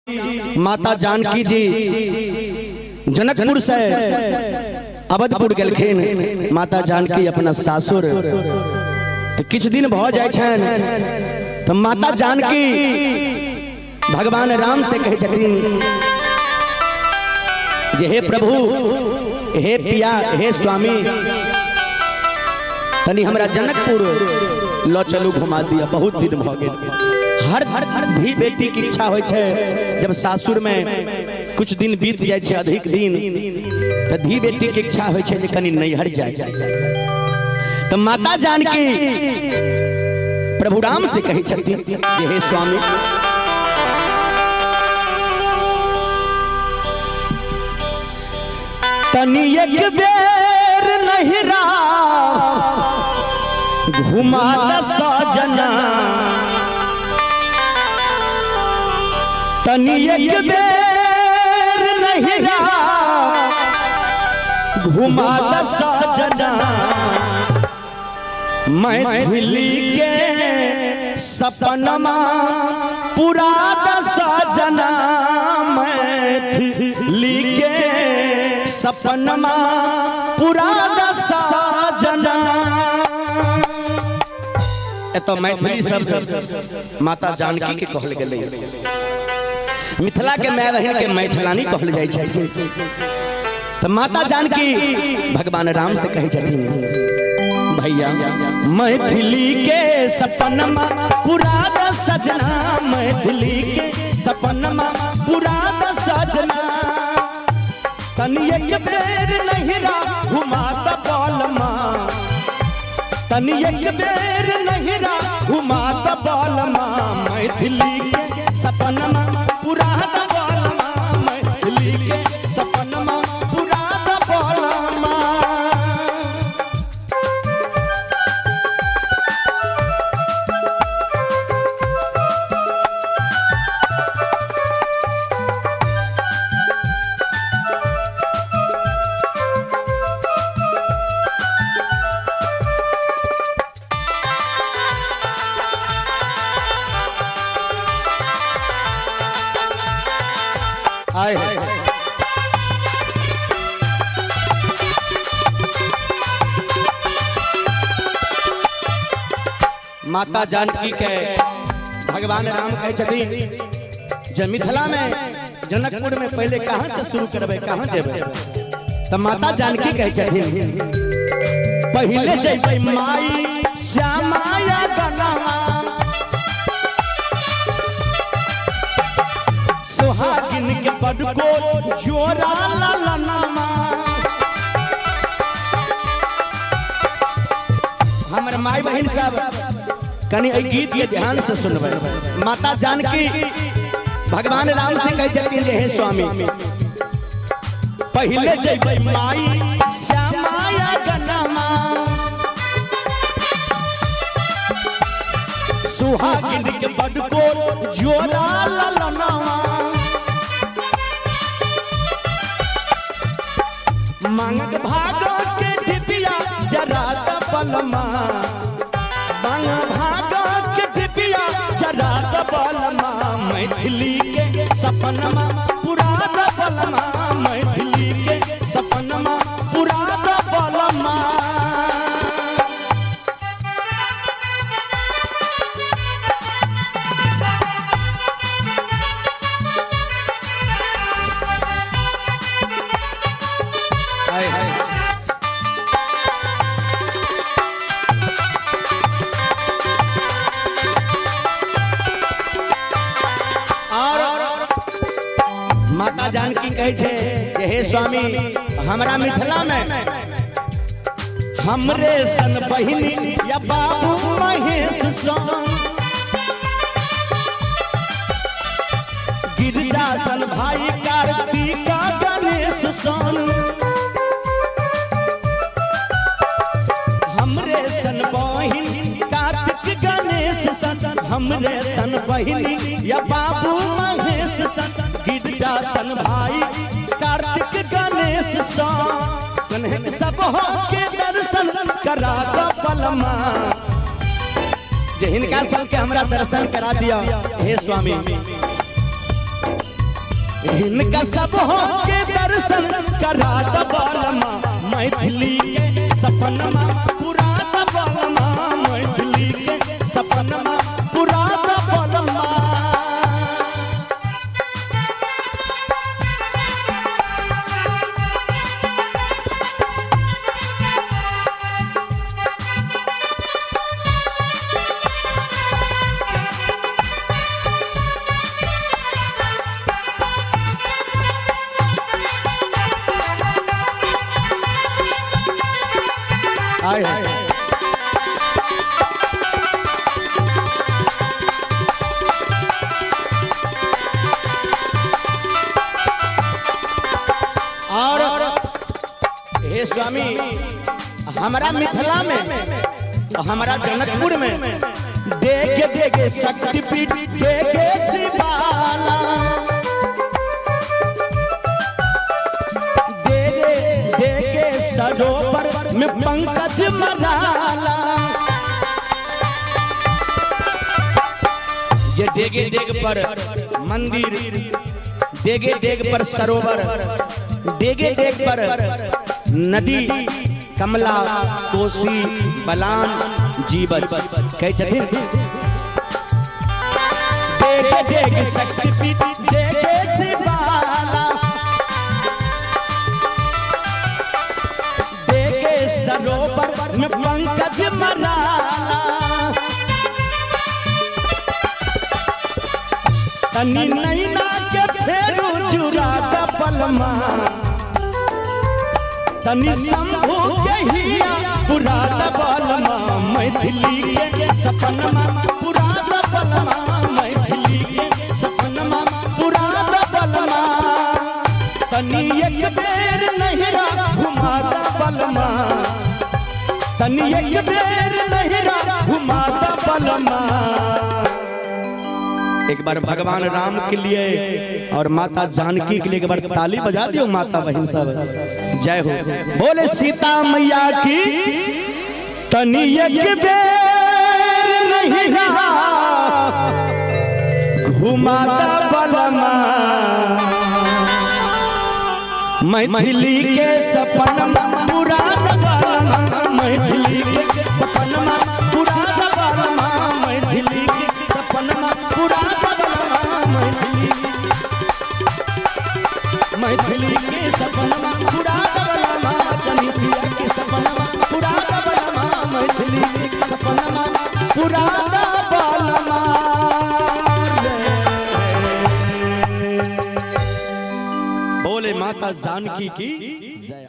माता जानकी जी जनकपुर से अवधपुर गेलखिन। माता जानकी अपना सासुर तो किछु दिन भऽ जाइ छनि तऽ माता जानकी भगवान राम से कहै छथिन जे हे प्रभु, हे पिया, हे स्वामी, तनी हमरा जनकपुर लऽ चलू, घुमा दिया, बहुत दिन भऽ गेल। हर भी बेटी के इच्छा होइ छै जब सासुर में कुछ दिन बीत जाइ छै अधिक दिन तऽ धी बेटी के इच्छा होइ छै जे कनी नैहर जाय। तऽ माता जानकी प्रभु राम से कहै छथिन जे हे स्वामी, तनी एक बेर नहिरा घुमा द सजना, तनी एक बेर नहिरा घुमा द सजना, मैथिली के सपनमा पूरा द सजना, मैथिली के सपनमा पूरा द सजना। एतऽ मैथिली सब माता जानकी के कहल गेलै। मिथिला के माय बहिन के मैथिलानी कहल जाइ छै। तऽ माता जानकी भगवान राम से कहै छथिन, भैया मैथिली के सपनमा पूरा द सजना, मैथिली के सपनमा पूरा द सजना, तनी एक बेर नहिरा घुमा द बलमा, तनी एक बेर नहिरा घुमा द बलमा, मैथिली के सपनमा पूरा द बलमा, मैथिली के सपनमा पूरा द बलमा। आए माता जानकी के भगवान राम कहै छथिन जे मिथिला में जनकपुर में पहले कहाँ से शुरू करबै, कहाँ जेबै? तऽ माता जानकी कहै छथिन पहले जेबै माई श्यामाया गनमा, सुहागिन के बड़को जोरा ललनमा। हमर माई बहिन सब कनी एहि गीत के ध्यान से सुनबै। माता जानकी भगवान राम से कहै छथिन जे हे स्वामी, पहले जेबै माई श्यामाया गनमा, सुहागिन के बड़को जोरा ललनमा, मांगक भागो के डिबिया जरा द बलमा, मांग भागो के डिबिया जरा द बलमा, मैथिली के सपनमा पूरा द बलमा, मैथिली के सपनमा पूरा द बलमा। माता जानकी कहै छै जे हे स्वामी, हमरा मिथिला में हमरे सन बहिनी या बाबू महेश सन, गिरजा सन भाई कार्तिका गणेश सन, हमरे सन बहिन कार्तिक गणेश सन, हमरे सन बहिनी या बाबू महेश सन, गिरजा सन भाई कार्तिक गणेश सन, सब हो के दर्शन करा द बलमा, जे हिनका सबके हमरा दर्शन करा दिया हे स्वामी। हिनका सब हो के दर्शन करा दबलमा, मैथिली के सपनमा पूरा दबलमा, मैथिली के सपनमा पूरा दबलमा। आए हाय। और हे स्वामी, हमारा मिथिला में, हमारा जनकपुर में देख देख शक्तिपीठ देखे शिवाला, देखे देखे सरोवर में पंकज मराला। ये डेगे डेग पर मंदिर, डेगे डेग पर सरोवर, डेगे डेग पर नदी, कमला कोसी बलान जीवन कहे छथिन। डेगे डेग शक्तिपीठ देखे शिवाला, देखे सरोवर में पंकज मराला। तनी नैना के फेरू चुरा दबलमा, तनी शंभू के हिया पूरा दबलमा, मैथिली के सपनमा पूरा दबलमा, मैथिली के सपनमा पूरा दबलमा। तनी एक बेर नहिरा घुमा दबलमा, तनी एक बेर नहिरा घुमा दबलमा। एक बार भगवान राम के लिए और माता जानकी के लिए एक बार ताली बजा दियो माता बहन सब, जय हो। बोले सीता मैया की। तनी एक बेर नहिरा घुमा दबलमा, मैथिली के सपनमा पूरा दबलमा, मैथिली के सपनमा पूरा दबलमा, मैथिली के सपनमा पूरा दबलमा, मैथिली मैथिली के सपनमा पूरा दबलमा, कनिसिया के सपनमा पूरा दबलमा, मैथिली के सपनमा पूरा दबलमा। बोले माता जानकी की जय।